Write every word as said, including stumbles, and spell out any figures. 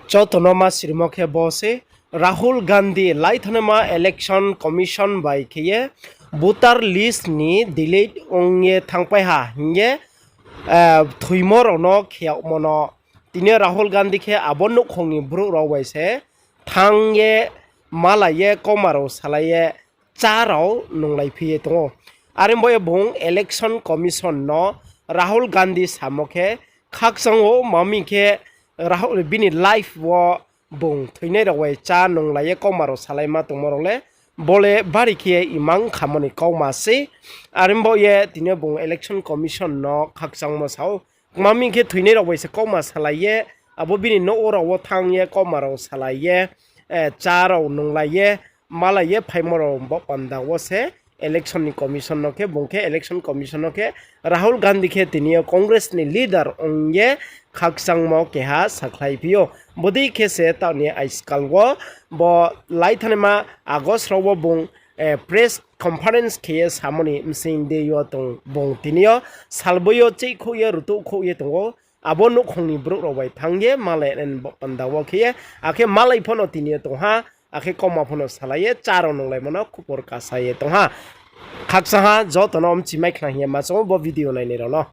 Joto no ma sirimo khe bo se, Rahul Gandhi laithanaima Election Commission bai khe ye voter list ni delete ong ye thangpai ha hing ye, thoimo rao no khe yagmo no tini yo Rahul Gandhi khe abo nouhkhong ni brouh rao bai se thanng ye, malai ye, kauma rao salai ye, chá rao nunglai phi ye tong ou. Are bo ye bung Election Commission no Rahul Gandhi samo khe khakchang ou, ma mi khe bini life wo bung thoinai rao bai chá nunglai ye kauma rao salaima tongmo rao le, bo le bari khe ye imang khamo ni kauma sei. Are bo ye tini yo bung Election Commission no khakchangmo sa ou. Kma mi khe thoinai rao bai se kauma salai ye, abo bini nouh wo rao wo thanng ye kauma rao salai ye, chá rao nunglai ye, malai ye phaimo rao bo panda wo se Election ni Commission no khe, bung khe Election Commission no khe Rahul Gandhi khe tini yo Congress ni leader ong ye khakchangmo keha sakhlai phi ou. Bodei khe se taoh ni aiskal wo bo laithanaima August rao wo bung press conference khe ye samo ni bsing dei yo tong bung tini yo salboi yo cheihkhouh ye rutuhkhouh ye tong ou. Abo nouhkhong ni brouh rao bai thanng ye malai nai bo panda wo khe ye, akhe malai pho no tini yo tong ha, akhe kauma pho no salai ye chá rao nunglaimo no khupor kasa ye tong ha. Khakchang ha, joto no mchimai khna hing ye ma chung ou bo video nainai rao no.